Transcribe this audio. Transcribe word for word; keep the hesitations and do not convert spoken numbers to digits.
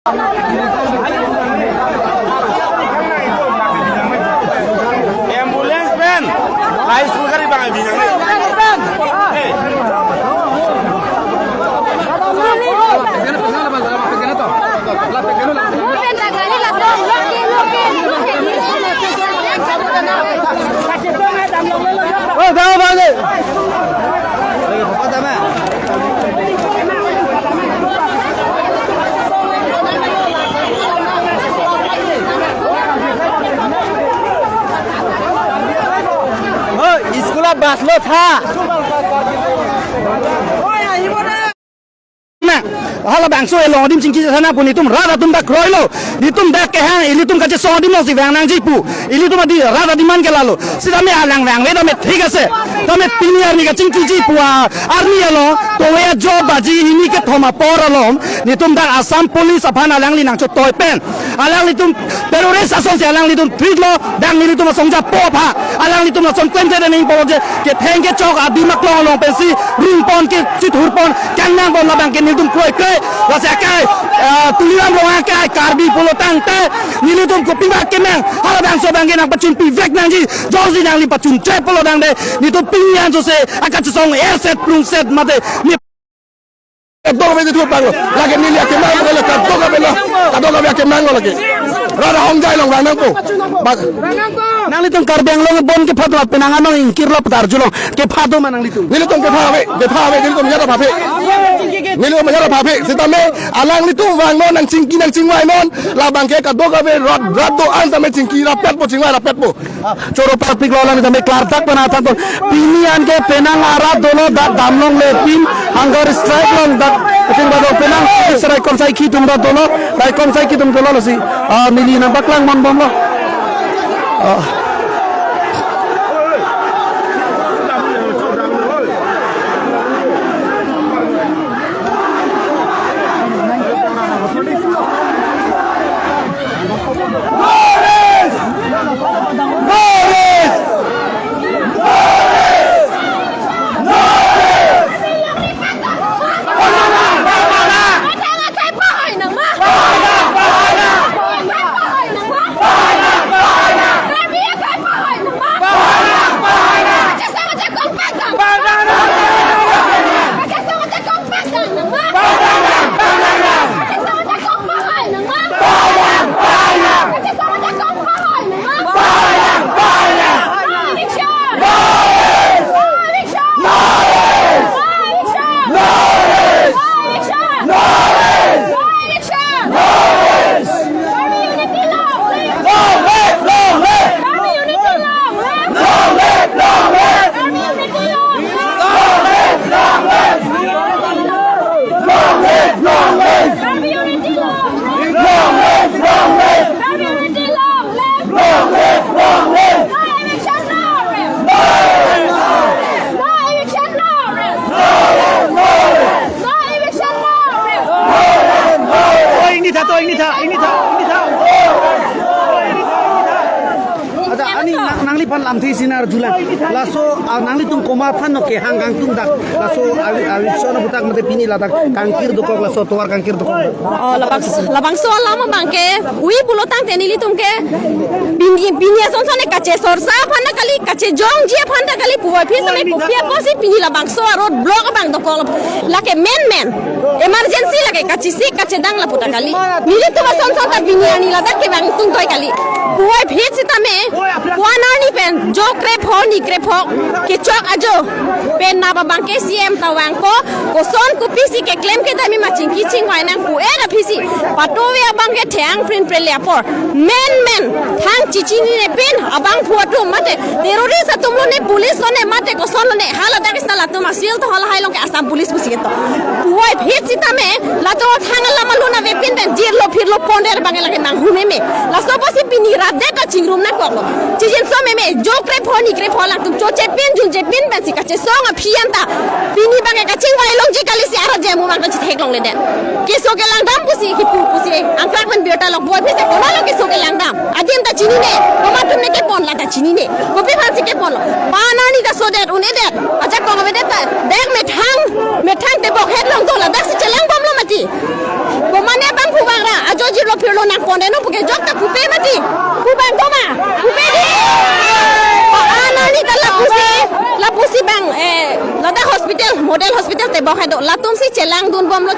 Ambulance pen. Lai school gari bang abinang. School a bus lo tha. Na, halabangso along adim chingki sana pu netum rat atum dak kroilo. Netum dak kehang, ilitum kachesong adim alongsi vang nangji pu. Ilitum adi rat adim an ke lalo. Sitame alang vangve tame thik ase. Tame pini arni kachingkiji pu a arni along, towe ajo baji hini kethom apor along, netum dak Assam Police aphan alangli nangchotoi pen, alanglitum terrorist asonsi alanglitum treat lo, dak nelitum asong japo apha. Alanglitum lason klemkle ning polo je, ketheng kechok adim aklong along pensi ringpon kechithurpon, kangnangpon labang ke nelitum kroikre. Lasi akai, eh, Tuliram Ronghang akai, Karbi pulo tangte, nelitum kopi bak kemang, halabangso abang ke nangpachunpivek nangji, jongsi nangli pachunche pulo tangte, nelitum pini ansose, akachesong erset prungset mate, ni kadokave jithur panglo. Lake neli akemang lo, kadokave lo. Kadokave akemang lo lake. Rara hongjai along vang nangpo. Bak. Nanglitum Karbi Anglong bon kepha do, penang anong ingkir lo petar julong. Kepha do ma nanglitum? Nelitum kepha ave, kepha ave, nelitum yara pha ave. Nelitum yara pha ave. Sitame alanglitum vangnon, nangchingki nangchingvainon. Labang ke kadokave rat, rat do-an tame chingki rapetpo, chingvai rapetpo. Choro parpik lo lang tame klardak pen athan pon. Pini an ke penang arat dolo, dak damlongle pin, hunger strike long dak. Ating bado penang serai konsai kitum dak dolo, rai konsai kitum dolo lasi. Ah, neli nangpaklang mon bomlo. Ah. Long live, long live! Long live, long live! Long live, long live! Long live, long live! Long live, long live! Long live, long live! Long live, long live! No eviction, no rest! No eviction, no rest! No eviction, no rest! To ingni tha, to ingni tha, ingni tha, ingni tha. Acha, ani nang-, nangliphan lamthe isi nangjulang. Laso, ah, nanglitum komat aphan no kehang kangtung dak. Laso awi, awi sona butak mate pini ladak kangkir dokok, laso tovar kangkir dokok. Oh, labang, labangso alam abang ke, ui pulo tangte nelitum ke, pini, pini asonson ne kachesorsa aphan ta kali, kachejongji aphan ta kali, puvoiphit sitame kopi apotsi pini labangso road block abang dokok, lake menmen. Emergency lake kachesik kachedang lapu ta kali. Nelitum asonson ta pini arni ladak kevang tungtoi kali. Puvoiphit sitame, puan arni pen, jo krepho ni krepho, kechok ajo. Pen nap abang ke C M ta vangpo, koson kopisi keklem ke tame ma chingki chingvai nangpo, eh, na phisi. Patuve abang ke thang prin prin le apor. Menmen, thang chichinine pin, abangphu atum mate, terrorist atum lone, police lone, mate koson lone, haladak isna latum asil to halahai along ke Assam Police pusi to. Puvoiphit sitame, latum thang alam alun avepin pen, jirlo phirlo ponder abang lake nanghu meme. Laso apotsi pini rat det ta chingrum nangkoklo. Chijinso meme, jo krepho ni krepho alangtum choche pin, junche pin pensi kachesong aphi anta. Pini abang ke kachingvai longji kalisi arat jemu abang ta chitheklongle det. Keso kelang dam pusi, kipu pusi, angkrak pen birta lok puvoiphit si, komatlo keso kelang dam? Adim ta chinine, komat atum ne kepon la ta chinine. Kopi aphansi keponlo? Pan arni ta sodet, un-edet. Ajakong avedet ta, dak methang, methang tebok het along dola, daksi chelang bomlo mati. Komatne abangphu vangra, ajo Phirlo nangpon deno puke jok ta pupe mati. Pu bang do ma? Pupe di. O, anani ta lapusi, lapusi bang, eh, lata hospital, model hospital tebok hado. Latumsi chelangdun bomlo.